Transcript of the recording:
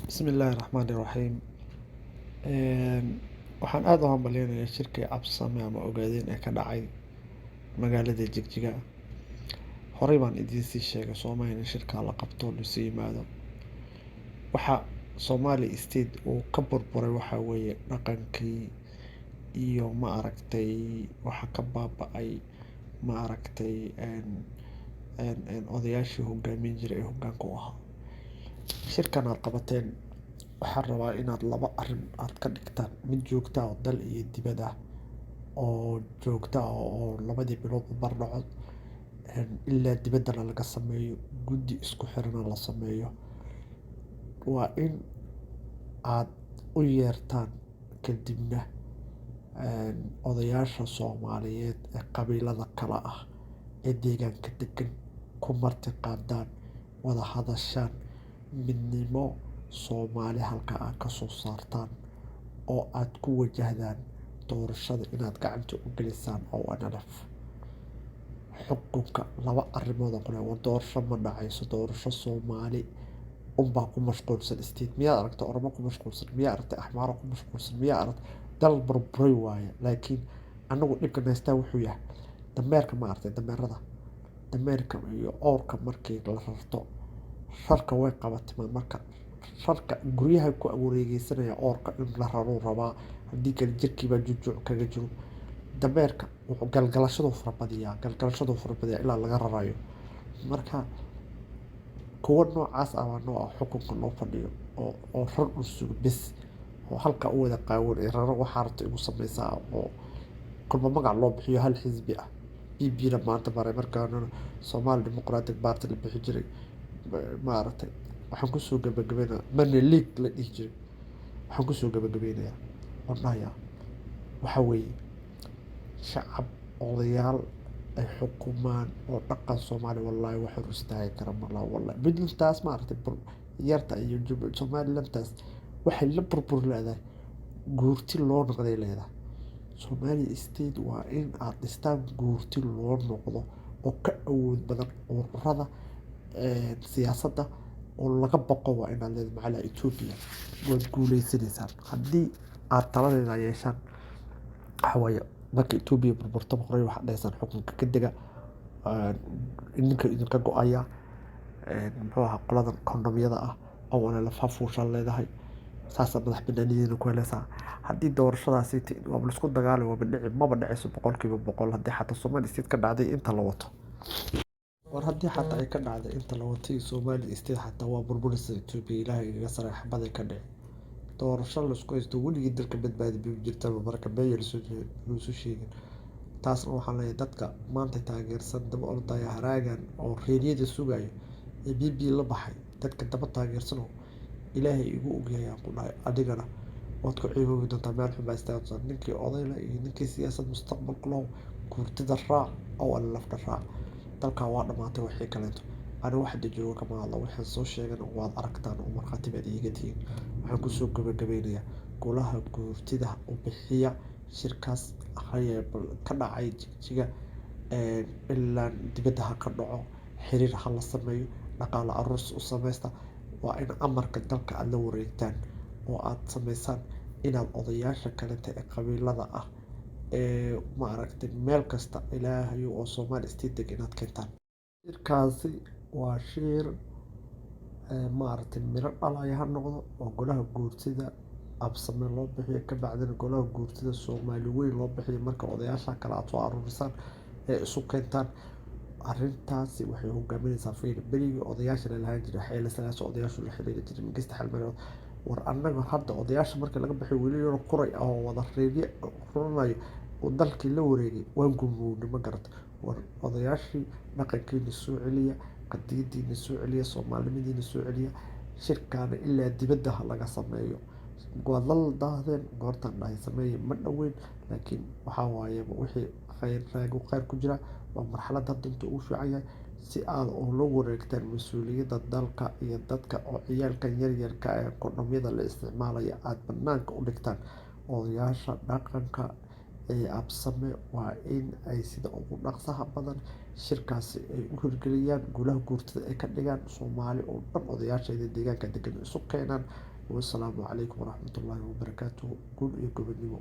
Bismillaahi Raxmaani Raxiim. Waxaan aad u hambalyeynayaa shirkii Absame ama Ogaadeen ee ka dhacay magaalada Jigjiga. Horey baan idiin sii sheegay Soomaaliya in shirkaa la qabto, laisu yimaado. Waxa Somali State uu ka burburay waxaa weeye dhaqankii iyo, ma aragtay, waxa ka baaba'ay, ma aragtay, odayaashii hogaamin jiray ee hoggaanka u ahaa. Shirkan aad qabateen waxaan rabaa inaad laba arrin aad ka dhigtaan mid joogto ah oo dal iyo dibad ah, oo joogto ah oo labadii bilood mar dhaco, ilaa dibaddana laga sameeyo, guddi isku xirana la sameeyo. Waa in aad u yeertaan kadibna odayaasha Soomaaliyeed ee qabiilada kala ah ee deegaanka degan ku marti qaadaan, wada hadashaan, midnimo Soomaali halka aad ka soo saartaan oo aad ku wajahdaan doorashada inaad gacanta u gelisaan ONLF. Xukunka laba arrimood oo kale war doorasho ma dhacayso. Doorasho Soomaali unbaa ku mashquulsan state. Miyaad aragtay Oromo ku mashquulsan? Miyaad aragtay Axmaaro ku mashquulsan? Miyaad aragtay dal burburay waaye? Laakiin annagu dhibka naystaa wuxuu yahay dameerka, ma aragtay, dameerada, dameerka iyo oorka markii la rarto, rarka way qabatimaan. Marka rarka guryaha ku wareegeysanaya, oorka in la raruu rabaa, haddii kale jirkiibaa jujuuc kaga jiro. Dameerka wuxuu galgalashaduu farabadiyaa, galgalashaduu farabadiyaa ilaa laga rarayo. Marka kuwa noocaas ah baa noo ah xukunka noo fadhiyo oo rar u sugo bes, oo halka u wada qaawan ee raro waxaa rabta igu sameysaa, oo kolba magac loo bixiyo hal xisbi ah. PP na maanta maray, markaana Somali Democratic Party la bixi jiray, maaragtay. Waxaan kusoo gabagabeynaya marna League la dhihi jiray. Waxaan kusoo gabagabeynayaa oon dhahayaa waxaa weeye shacab odayaal ay xukumaan oo dhaqan Soomaali, wallaahi wax hor istaagi kara malaha. Wallahi Puntlandtaas, maaragtay, yarta iyo Somalilantaas waxay la burbur leedahay guurti loo noqday leedahay. Somali State waa in aad dhistaan guurti loo noqdo oo ka awood badan ururada siyaasadda oo laga baqo. Waa inaad leedahay macalaa Ethiopia. Waad guuleysanaysaan haddii aad taladeeda yeeshaan. Waxa waaye marka Ethiopia burburtaba, horey waxaad dhahaysaan xukunka ka dega, idinka idinka go-aya. Muxuu ahaa qoladan kondomyada ah oo wana lafa fuushaan leedahay, saasaa madax banaanidiina ku helaysaa. Haddii doorashadaasi waaba laisku dagaali, waaba dhici, maba dhacayso 100%. Haddii xataa Somali State ka dhacday inta la wato, war haddii xataa ay ka dhacday inta la watay Somali State, xataa waa burburaysa Ethiopia. Ilaahay igaga saray, xabaday ka dhici. Doorasho laisku haysto weligii dalka badbaadi bay jirtaba. Marka been loosu sheegin taasna. Waxaan leeyahay dadka maanta taageersan daba ordaya haraagan oo reeryada sugayo ee PP la baxay, dadka daba taageersanoo, Ilaahay igu ogyahay aan ku dhahay, adigana waad ku ciiboobi doontaa, meel xun baa istaagi doontaa. Ninkii odayla iyo ninkii siyaasad mustaqbalku lahu, guurtida raac oo lafta raac. Dalkan waa dhamaatay. Wixii kaleeto ani wax hadda jooga kama hadlo. Waxaan soo sheegan waad aragtaan oo markhaati baad iiga tihiin. Waxaan kusoo gabagabeynayaa golaha guurtida u bixiya shirkaas ka dhacay Jigjiga, ilaa dibadda ha ka dhaco, xiriir ha la sameeyo, dhaqaale aruurs u sameysta. Waa in amarka dalka aada la wareegtaan oo aad sameysaan inaad odayaasha kaleta ee qabiilada ah ee, maaragtay, meel kasta Ilaahayo oo Somali State deg inaad keentaan. Shirkaasi waa shir, maaragtay, miro dhalaya ha noqdo oo golaha guurtida Absame loo bixiyo, ka bacdina golaha guurtida Soomaali weyn loo bixiyo. Marka odayaasha kale aad soo aruurisaan ee isu keentaan, arrintaasi waxay hogaaminaysaa. Fiir, berigii odayaasha la lahaan jiray Xeele Salaase, odayaashu la xiriiri jiray Mangiste Xalmare. War annaga hadda odayaasha marka laga bixiyo, weli yaro kuray ah oo wada reeryo ruranayo oo dalkii la wareegay, waan gumownay, ma garata? War odayaashii dhaqankiina soo celiya, qadiyadiina soo celiya, soomaalinimadiina soo celiya. Shirkaana ilaa dibadda ha laga sameeyo. Waad la daahdeen goortaan dhahay sameeye, ma dhoweyn, laakiin waxaa waaye wixii khayr raagu khayr ku jira. Waa marxalad hadda inta ugu fiican yahay si aad ula wareegtaan mas-uuliyadda dalka iyo dadka, oo ciyaalkan yaryarka ee kondhomyada la isticmaalaya aada banaanka u dhigtaan. Odayaasha dhaqanka ee Absame waa in ay sida ugu dhaqsaha badan shirkaasi ay u hirgeliyaan, golaha guurtada ay ka dhigaan, Soomaali oo dhan odayaasheeda deegaanka degan isu keenaan. Wasalaamu calaykum waraxmatullaahi wabarakaatuh. Guul iyo gobonimo.